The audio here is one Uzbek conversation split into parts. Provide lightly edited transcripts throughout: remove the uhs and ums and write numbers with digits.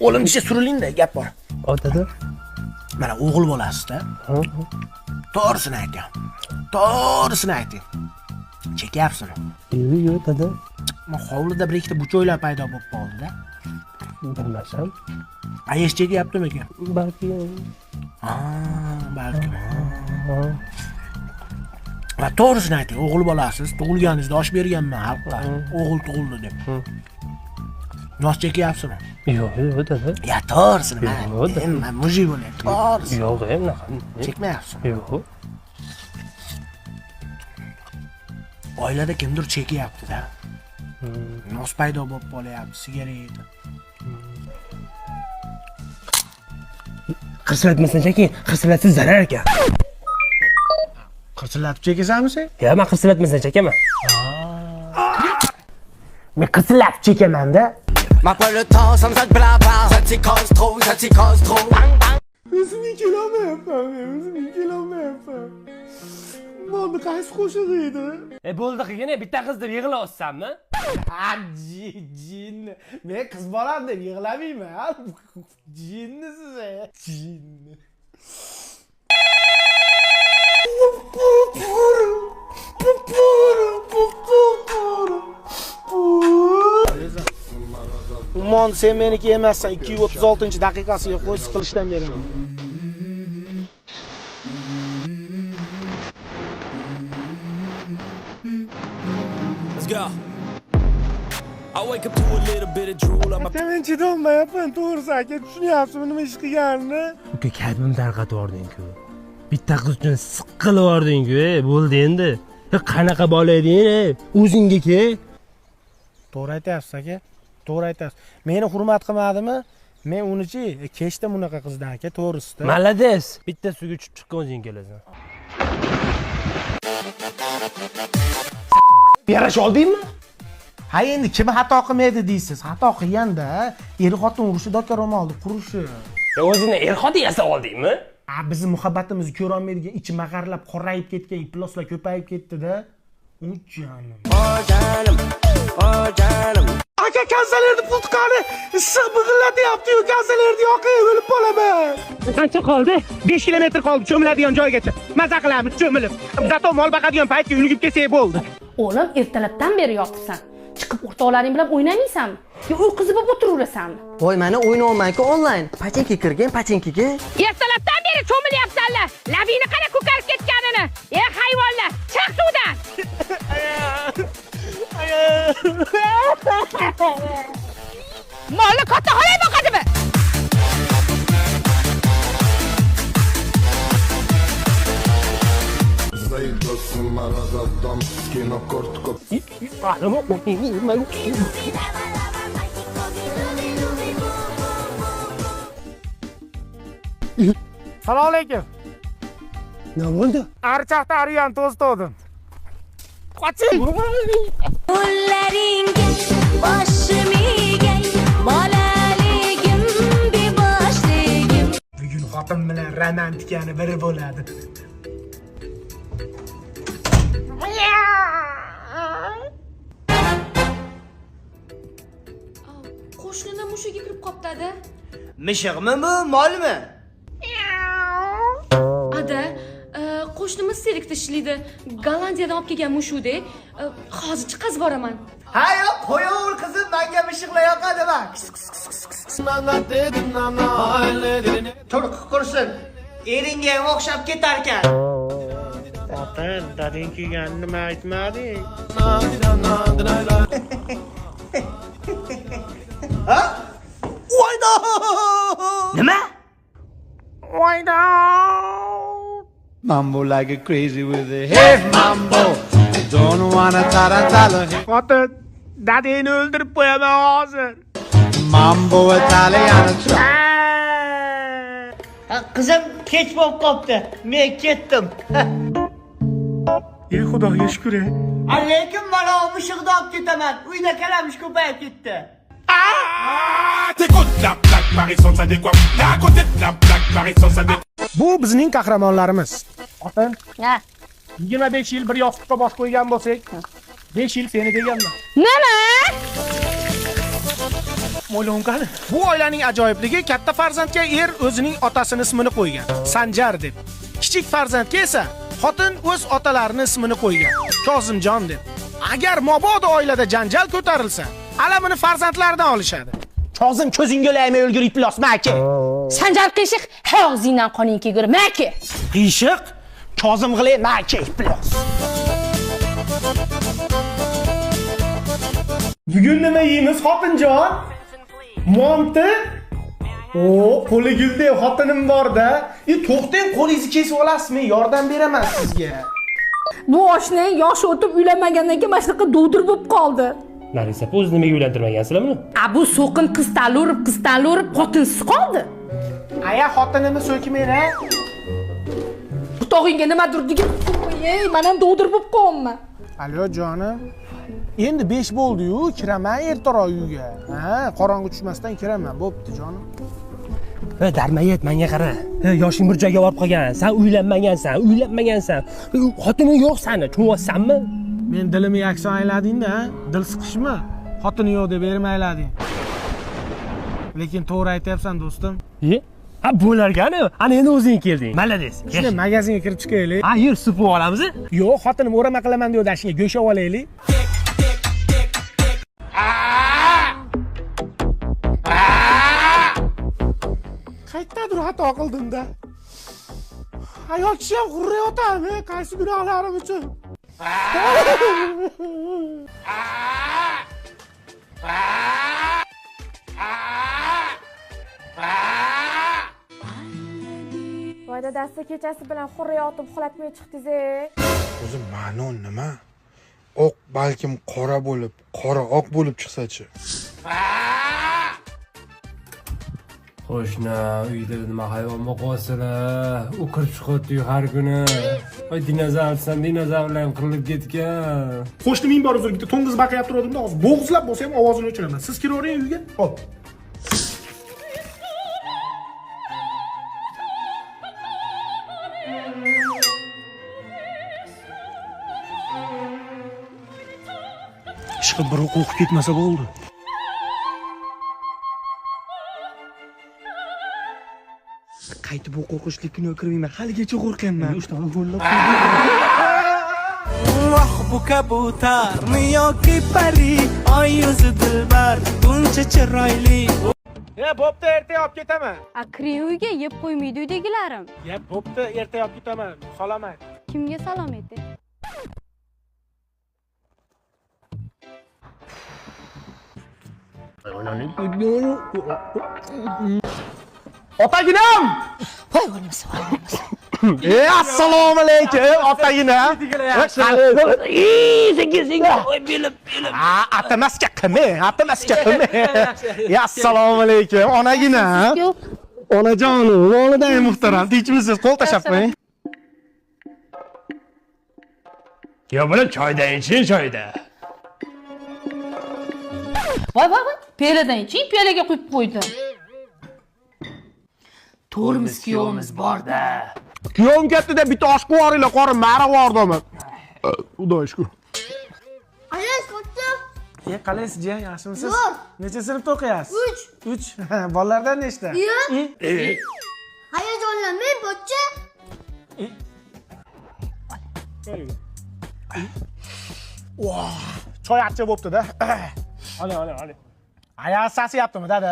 O'lim desa surilingda, gap bor. Dada. Mana o'g'il bolasizda. To'g'risini ayting. To'g'risini ayting. Chekyapsizmi? Yo'q, yo'q, dada. Ma hovlida bir ikkita buchoylar paydo bo'lib qoldi-da. Bilmasam. Ayesh chekyaptimikan? Balki. Ha, balkim. Va to'g'risini ayting, o'g'il bolasiz, tug'ilganingizda osh berganman xalqqa. O'g'il tug'ildi deb. Nos chekyapsizmi? Yo'q, yo'q, dada. Ya to'g'risini, Yo'q, man, man mujik bo'lay, to'g'risini. Yo'q, unaqa. Chekmayapsizmi? Yo'q. Oilada kimdir chekyapti-da. Nos paydo bo'lib qolyapti, sigaret. Qirsillatmasdan cheking, qirsillatsa zarar ekan. Qirsillatib chekasanmi sen? Ya, men qirsillatmasdan chekaman. Men qirsillatib chekaman-da. Ma pas le temps, ça me ça bla bla. Ça t'y cause trop, ça t'y cause trop. O'zimga kelolmayapman, men o'zimga kelolmayapman. Molni qaysi qo'shig'i edi? E bo'ldi qilgin, bitta qiz deb yig'layapsanmi? Ha, jinni. Men qiz bolam deb yig'lamayman. Jinnisiz, jinni. Ummon sen meniki emassan. 236-daqiqasiga qo'y, siqilishdan beraman. Let's go. I wake up to a little bit of drool on my Men chidolmayapman, to'g'risi aka, tushunyapsizmi nima ish qilganini? Uka, kalbimni tarqatib yubording-ku. Bitta qiz uchun siqilib yubording-ku, bo'ldi endi. Qanaqa bola eding, o'zingga ke. To'g'ri aytyapsiz aka, to'g'ri aytyapsiz. Meni hurmat qilmadimi? Men unichi kechdim unaqa qizdan aka, to'g'risida. Malades, bitta suvga tushib chiqqan o'zing kelasan. Yarasha oldingmi? Ha, endi kim xato qilmaydi deysiz? Xato qilganda er xotin urushi, doka ro'molni qurishi. O'zingni er xotin yasab oldingmi? A, bizni muhabbatimizni ko'ra olmaydigan, ichi mag'arlab qorayib ketgan ifloslar ko'payib ketdi-da. U jonim. Aka, kanselerni pulti qani? Issiq big'illatyapti-yu, kanselerni yoqing, o'lib qolaman. Qancha qoldi? 5 kilometr qoldi cho'miladigan joygacha. Maza qilamiz cho'milib. Zato mol boqadigan paytga ulgib kelsak bo'ldi. O'g'lim, ertalabdan beri yotibsan. Chiqib o'rtoqlaring bilan o'ynamaysanmi? Yo uy qizi bo'lib o'tiraverasanmi? Voy, mana o'ynayapman-ku onlayn. Pachinka kirgin, pachinkaga. Ertalabdan beri cho'milyapsanlar. Labingni qara ko'karib ketganini. Ey hayvonlar, chiq suvdan. Molni katta xolay boqadimi? Salom alaykum. Nima bo'ldi? Archaqda ariyan to'stovdim. Qoching. Qo'llaringga boshim egay, bolaligim, beboshligim. Bugun xotin bilan romantikani biri bo'ladi. Qo'shnini mushugi kirib qopti, ada. Mishig'mi bu, molmi? Ada, qo'shnimiz serikda ishlaydi. Gollandiyadan olib kelgan mushukda. Hozir chiqazib boraman. Ha, yo'q, qo'yaver qizim, menga mishiqlar yoqadi va. Turqi qursin. Eringga ham o'xshab ketarkan. Xotin, dadang kelganini nima aytmading? Ha? Voydo! Nima? Voydo! Mambo like a crazy with a hey mambo. Don't wanna tarantella. Xotin, dadangni o'ldirib qo'yaman hozir. Mambo Italiano. Qizim kech bo'lib qopti. Men ketdim. Ey Xudoga shukr. Lekin mana mishiqni olib ketaman. Uyda kalamush ko'payib ketdi. Bu bizning qahramonlarimiz. Xotin, Ha. 25 yil bir yostiqqa bosh qo'ygan bo'lsak, 5 yil seni deganman. Nima? Mo'ylon qani? Bu oilaning ajoyibligi katta farzandga er o'zining otasini ismini qo'ygan, Sanjar deb. Kichik farzandga esa xotin o'z otalarining ismini qo'ygan, Kozimjon deb. Agar mabodo oilada janjal ko'tarilsa, alamini farzandlaridan olishadi. Kozim ko'zingga lamay o'lgur iflos maki. Sanjar qiyshiq, hey og'zingdan qoning kelgur, maki. Qiyshiq, Kozim g'ilay maki iflos. Bugun nima yeymiz, xotinjon? Monti? O, qo'li guldek xotinim bor-da. E, to'xtang, qo'lingizni kesib olasiz, men yordam beraman sizga. Bu oshni yoshi o'tib uylanmagandan keyin mana shunaqa dovdir bo'lib qoldi. Nargiz opa, o'zi nimaga uylantirmagansizlar buni? A bu so'qin qiz tanlaverib, qiz tanlaverib, xotinsiz qoldi. Aya, xotinimni so'kmang, a? Butog'ingga nimadir degin, ey, men ham dovdir bo'lib qolyapman. Alo, jonim. Endi 5 bo'ldi-yu, kiraman ertaroq uyga. Ha, qorong'i tushmasdan kiraman. Bo'pti, jonim. E, darmayet, menga qara. E, yoshing bir joyga borib qolgan. San uylanmagansan, uylanmagansan. E, xotining yo'q sani, tushunyapsanmi? Men dilimni yakson aylading-da, ha? Dil siqishmi? Xotini yo'q deb ermaylading. Lekin to'g'ri aytyapsan, do'stim. E? Ha, bo'larkan-ku. Ana endi o'zing kelding. Malades. Shunday magazinga kirib chiqaylik. Ha, yur, sup olamiz. Yo'q, xotinim o'rama qilaman deydi, shunga go'sht olaylik. Qayerdadir xato qildim-da. Ayol kishi ham g'urrayotadimi? Qaysi gunohlarim uchun? Voy dadasi, kechasi bilan xurrayotib uxlatmay chiqdingiz. O'zi ma'no nima? Oq balkim qora bo'lib, qora oq bo'lib chiqsa-chi? Qo'shni uyda nima hayvon boqyapsizlar? U kirib chiqyapti har kuni. Voy, dinozavrsan, dinozavrlar ham qirilib ketgan. Qo'shni ming bor uzr, bitta to'ng'iz baqayapti turganimda, hozir bo'g'izlab bo'lsa ham ovozini o'chiraman. Siz kiravering uyga. Hop. Ishqib bir o'qib ketmasa bo'ldi. Qaytib bu qo'rqinchli kinoga kirmayman. Haligacha qo'rqyapman. Voh, bu kabutarmi yoki pari, oy yuzi dilbar, buncha chiroyli. E, bo'pti, ertaga olib ketaman. A kiring uyga, yeb qo'ymaydi uydagilarim. Ya, bo'pti, ertaga olib ketaman. Solaman. Kimga salom aytay? Otaginam! Voy o'lmasa, voy o'lmasa. E, assalomu alaykum, otaginam. Sekin, sekin. Voy, belim, belim. Ha, atamasga qilma, atamasga qilma. Ya, assalomu alaykum, onaginam. Onajonim, volidai muhtaram, tinchmisiz? Qo'l tashlab qo'ying. Yo, buni choyda iching, choyda. Voy voy voy, piyoladan iching, piyolaga quyib qo'ydim. To'rimiz kuyovimiz bor-da. Kuyovim ketdi deb bitta osh qo'yib yuboringlar, qorin ma'rab yubordim. Xudoga shukur. Ayoz qo'shim. E, qalaysiz jiyan, yaxshimisiz? Zo'r. Necha sinfda o'qiyapsiz? 3. 3. Bolalardan nechta? Yo'q. Hayajonlanmang, pochcha. Voh, choy achcha bo'pti-da. Oling, oling, oling. Oyog'i sasiyaptimi, dada?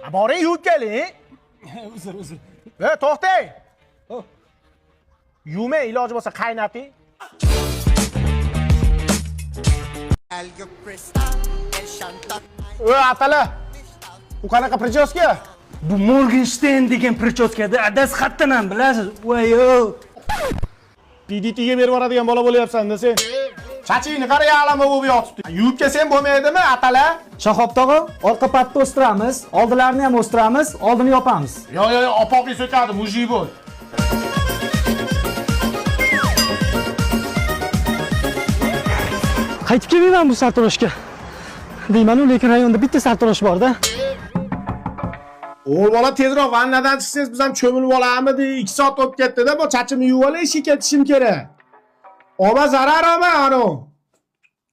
A, boring yuvib keling. Uzr, uzr. E, to'xtang. Yuvmang, iloji bo'lsa qaynating. E, atala. U qanaqa прическа? Bu Morgenstern degan прическа da adasi qayerdan ham bilasiz? Voy yo. PDTga berib yuboradigan bola bo'lyapsan-da sen. Chachingni qara, ya'lama bo'lib yotibdi. Yuvib kelsang bo'lmaydimi, atala? Shahob tog'a, orqa patni o'stiramiz, oldilarini ham o'stiramiz, oldini yopamiz. Yo, yo, yo, opoqing so'kadi, mujik bo'l. Qaytib kelmayman bu sartaroshga. Deyman-u, lekin rayonda bitta sartarosh bor-da. O'g'il bola tezroq vannadan chiqsangiz biz ham cho'milib olamidi? 2 soat o'tib ketdi-da, bu chachimni yuvib olay, ishga ketishim kerak. Olma zarar olma, anu.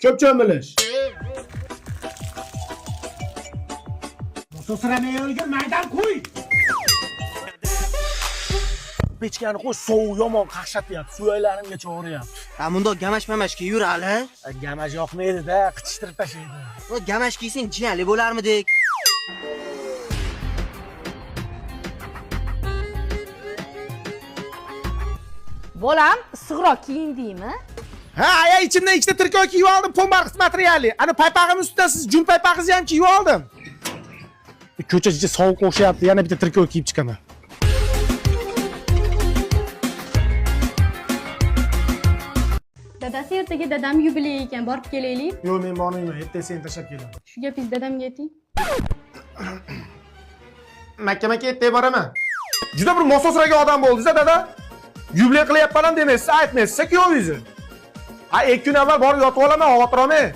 Ko'p cho'milish. So'siramay o'lgin, maydan qo'y. Pechkani qo'y, sovuq yomon qaqshatyapti, suyaklarimgacha og'riyapti. Ha, mundoq gamash-mamash kiyur hali. Gamash yoqmaydi-da, qichishtirib tashlaydi. Gamash kiysang jiyanli bo'larmidik? Bolam, issiqroq kiyindingmi? Ha, aya ichimdan ikkita tirko kiyib oldim, pombarxit materiali. Ana paypag'im ustidan siz jun paypag'ingizni ham kiyib oldim. Ko'cha ichi sovuq o'xshayapti, yana bitta tirko kiyib chiqaman. Dadasi ertaga dadam yubileyi ekan, borib kelaylik. Yo'q, men bormayman, ertaga seni tashlab kelaman. Shu gapingizni dadamga ayting. Mahkamaga ertaga boraman. Juda bir mososragan odam bo'ldingiz-a dada. Yubiley qilyapman ham demaysiz, aytmaysiz kuyovingizni. Ha, 2 kun avval borib yotib olaman, xavotir olmang.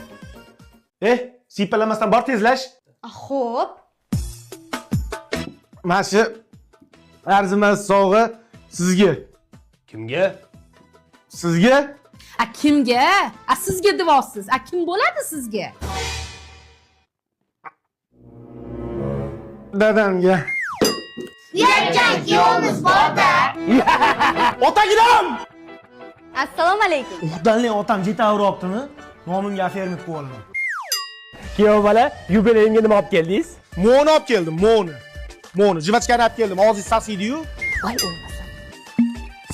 Siypalamasdan bor tezlash. Xo'p. Mana shu arzimas sovg'a sizga. Kimga? Sizga? A kimga? A sizga devosiz. A kim bo'ladi sizga? Dadamga. Uyatgan kuyovimiz bor-da. Otaginam! Assalomu alaykum. Uxdanli otam jetaveryaptimi? Nomimga afermit qo'yib olaman. Kuyov bola, yubileyimga nima olib keldingiz? Mo'ni olib keldim, mo'ni. Mo'ni, jivachkani olib keldim. Og'zingiz sasiydi-yu. Voy o'lmasam.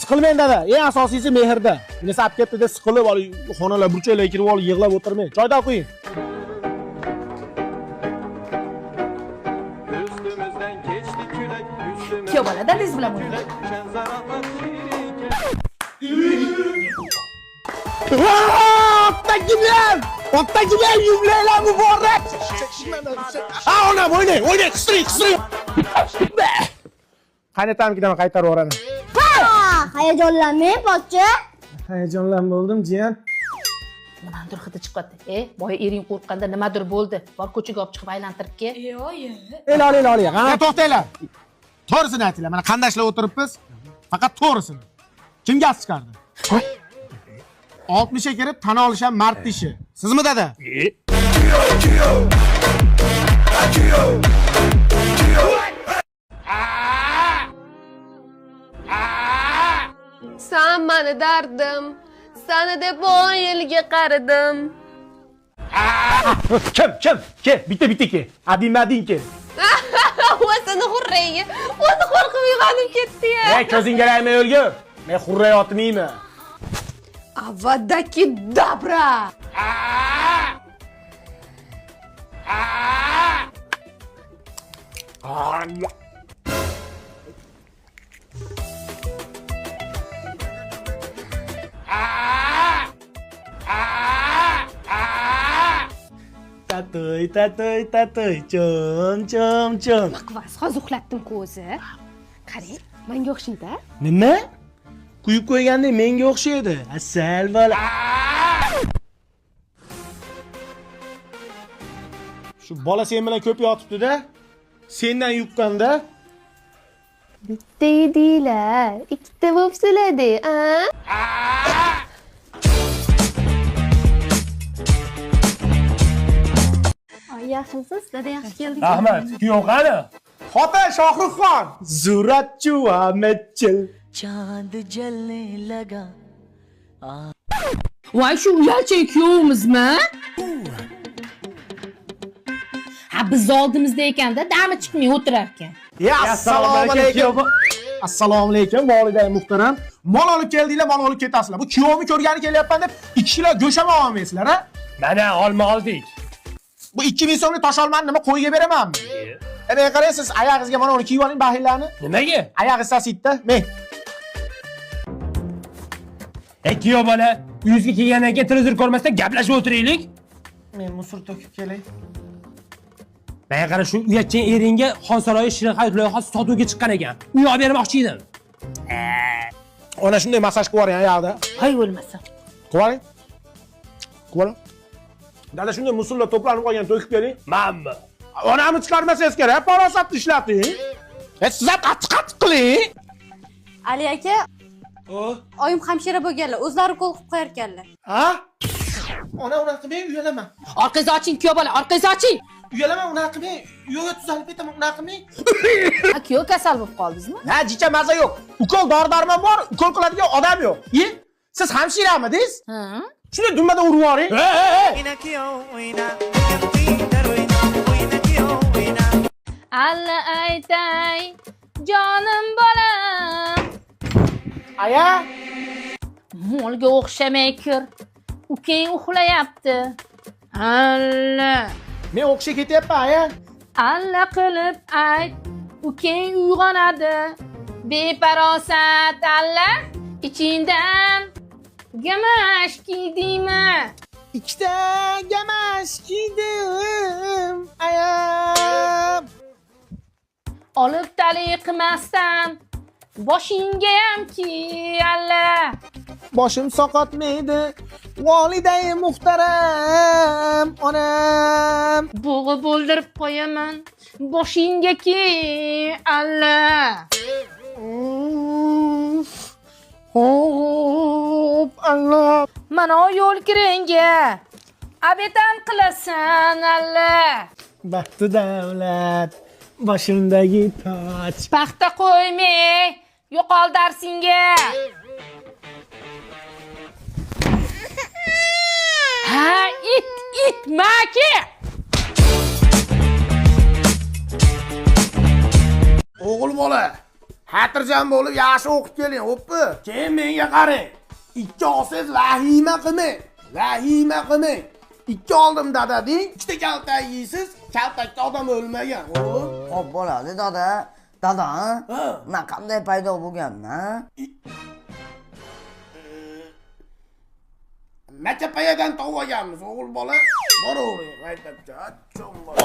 Siqilmang dada, eng asosiysi mehrda. Nima olib ketdi deb siqilib, xonalar burchaklarga kirib olib yig'lab o'tirmang. Choydan quying. Kuyov bola, dadangiz bilan o'ynang. Otaginam! Otaginam, yubileylar muborak! Ha, onam o'ynang, o'ynang, qistiring, qistiring. Qaynatamnikidan qaytarib yuboraman. Hayajonlanmang, pochcha. Hayajonlan bo'ldim, jiyan. Nimadir hidi chiqyapti. Boya ering qo'rqqanda nimadir bo'ldi. Bor ko'chaga olib chiqib aylantirib kel. El oling, oling. Ha, to'xtanglar. To'g'risini aytinglar. Mana qandashlar o'tiribmiz. Faqat to'g'risini. Kim gaz chiqardi? 60 ga kirib tan olish ham mard ishi. Sizmi dada? San mani dardim, sani deb 10 yilga qaridim. Kim, kim? Ke, bitta bitta ke. Adin madin ke. O'zini xurrayga, o'zi qo'rqib uyg'onib ketdi-ya. Ey, ko'zingga raymay o'lgin. Men xurray otmayman. Avadaki dabra. Tatoy, tatoy, tatoy, chom, chom, chom. Baqvas, hozir uxlatdim-ku o'zi. Qarang, menga o'xshaydi. Nima? Quyib qo'yganda menga o'xshaydi. Asal bola. Shu bola sen bilan ko'p yotibdi-da. Sendan yuqqanda. Bitta edinglar, ikkita bo'libsizlar-da, a? Yaxshimisiz? Dada yaxshi keldingiz. Rahmat. Kuyov qani? Xotin Shohruxxon. Zuratchu Ahmadchil. Voy shu uyalchan kuyovimizmi? Ha, biz oldimizda ekanda, dami chiqmay o'tirar ekan. Ya assalomu alaykum. Assalomu alaykum voliday muhtaram. Mol olib keldinglar, mol olib ketasizlar. Bu kuyovni ko'rgani kelyapman deb 2 kilo go'sht ham olmaysizlar, ha? Mana olma oldik. Bu 2000 so'mlik tosh olmani nima qo'yga beramanmi? Menga qarang, siz oyog'ingizga mana uni kiyib oling baxillarni. Nimaga? Oyog'ingiz sasiydi-da. Men. Kuyov bola, uyingizga kelgandan keyin televizor ko'rmasdan gaplashib o'tiraylik. Men musor to'kib kelay. Menga qara, shu uyatchan eringga Xon saroyi Shirin hayot loyihasi sotuvga chiqqan ekan. Uy olib bermoqchi edim. Ona shunday massaj qilib yuboring oyog'ida. Voy o'lmasam. Qilib yuboring. Qilib yuboring. Dada shunday musullar to'planib qolgan to'kib keling. Manmi? Onamni chiqarmasangiz kerak, farosatni ishlating. Siz ham qattiq-qattiq qiling. Ali aka, oyim hamshira bo'lganlar, o'zlari ukol qilib qo'yar ekanlar. Ha? Ona unaqa qilmang, uyalaman. Orqangizni oching, kuyov bola, orqangizni oching. Uyalaman, unaqa qilmang. Yo'q, tuzalib ketaman, unaqa qilmang. Kuyov kasal bo'lib qoldingizmi? Ha, jicha maza yo'q. Ukol dori-darmon bor, ukol qiladigan odam yo'q. E? Siz hamshiramidingiz? Ha. Shuni dumbadan urib yuboring. Alla aytay, jonim bolam. Aya, Molga o'xshamay kir. Ukang uxlayapti. Alla. Men o'qishga ketyapman, aya. Alla qilib ayt, ukang uyg'onadi. Befarosat alla, ichingdan gamash kiydingmi? Ikkita gamash kiydim, ayam. Olib tali qilmasdan boshingayam kiy alla. Boshim saqotmaydi. Volidai muhtaram onam. Bo'g'ib o'ldirib qo'yaman. Boshingga kiy alla. Hop, Allah. Mana yo'l kiringga. Abetam qilasan alla. Baxti davlat boshimdagi toj. Paxta qo'ymay, yo'qol darsingga. Ha, it, it, maki. O'g'il bola, xotirjam bo'lib yaxshi o'qib keling, o'ppi. Keyin menga qarang. Ikki olsangiz vahima qilmang. Vahima qilmang. Ikki oldim dada deng, ikkita kaltak yeysiz, kaltakda odam o'lmagan, o'g'lim. Xo'p bo'ladi, dada. Dada, men qanday paydo bo'lganman? Makapayadan topib olganmiz, o'g'il bola. Boravering, maktabga.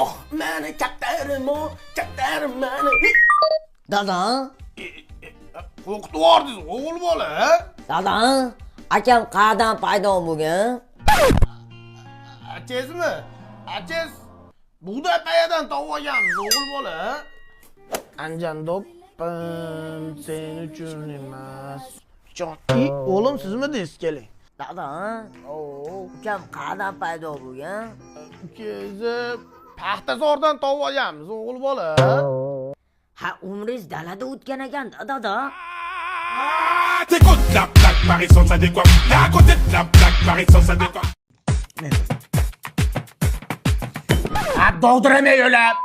Oh, mani kattarim, kattarim mani. Dada, Qo'rqitib yubordingiz, o'g'il bola. Dada, akam qayerdan paydo bo'lgan? Achezmi? Achez bug'doy payadan topib olganmiz, o'g'il bola. Anjan do'ppim sen uchun emas. Jon, o'g'lim sizmidingiz? Keling. Dada, ukam qayerdan paydo bo'lgan? Ukangizni paxtazordan topib olganmiz, o'g'il bola. Ha, umringiz dalada o'tgan ekan, dada. T'écoutes la plaque, Marisol, ça décoiffe. T'es à côté de la plaque, Marisol, ça décoiffe. Ha, dovdiramay o'lab.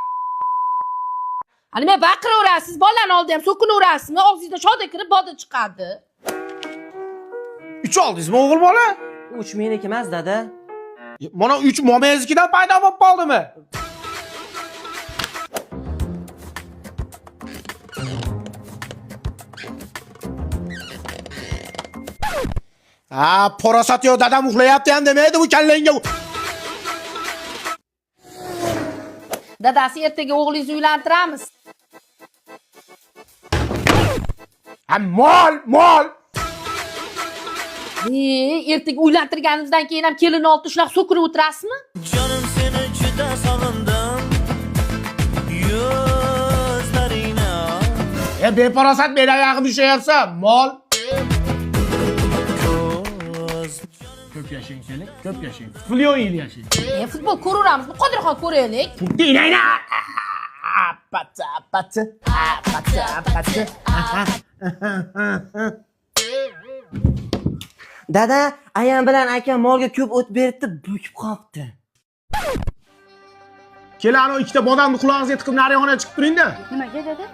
Ha, nima baqiraverasiz? Bolalarni oldida ham so'kinaverasizmi? Og'zingizdan shoda kirib boda chiqadi. 3 oldingizmi, o'g'il bola? 3 meniki emas, dada. Mana 3 momangiznikidan paydo bo'lib qoldimi? Ha, parasat yo'q, dadam uxlayapti ham demaydi bu kallangga. Dadasi, ertaga o'g'lingizni uylantiramiz. Ha, mol, mol. Ertaga uylantirganimizdan keyin ham kelin oldi shunaqa so'kinib o'tirasizmi? Jonim seni juda sog'indim. Yuzlaringni. Beparasat meni oyog'imni ushlayapsan, mol. Ko'p yashang, kelin, ko'p yashang. Million yil yashang. Futbol ko'raveramizmi? Qodirxon ko'raylik. Dinayna. Pacha, pacha, pacha, pacha. Dada, ayam bilan akam molga ko'p o't beribdi, bukib qopti. Kelin, ana ikkita bodamni qulog'ingizga tiqib nariyog'ina chiqib turing-da. Nimaga dada?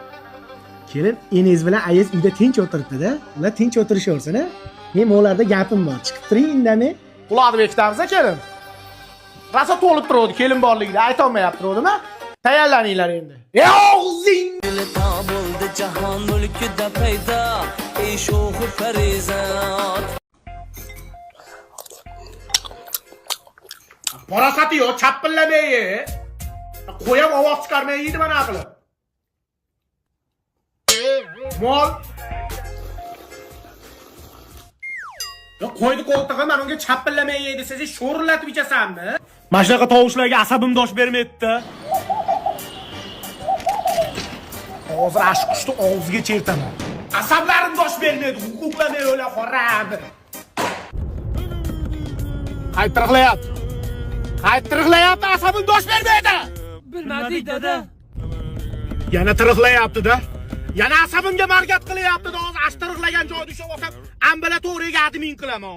Kelin, eningiz bilan ayiz uyda tinch o'tiribdi-da. Ular tinch o'tirishaversin, a? Men ularda gapim bor. Chiqib turing indamay. Quloqni bekitamiz, kelin. Rosa to'lib turadi kelin borligida, ayta olmayapti turadimi? Tayyorlaninglar endi. Ey og'zing! Bo'ldi jahon mulkida paydo, ey sho'xu farizat. Parasati yo'q, chapillamay. Qo'yam ovoz chiqarmay yeydi mana qilib. Mol. Ya qo'ydi qo'ltig'i, men unga chapillamay yeydi, siz sho'rillatib ichasanmi? Mana shunaqa tovushlarga asabim dosh bermaydi. Hozir ashqushni og'ziga chertaman. Asablarim dosh bermaydi, huquqlamay o'la xorab. Qaytiriqlayapti. Qaytiriqlayapti, asabim dosh bermaydi. Bilmadik dada. Yana tiriqlayapti-da. Yana asabimga markat qilyapti-da. Hozir ash tiriqlagan joyda ushlab olsam, ambulatoriyaga admin qilaman.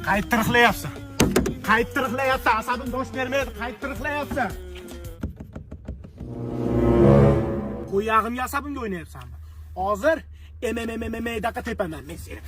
Qayt tiriqlayapsan? Qayt tiriqlayapsan? Asabim dosh bermaydi. Qayt tiriqlayapsan? Qo'yag'imga asabimga o'ynayapsanmi? Hozir MMMMM daqa tepaman men seni.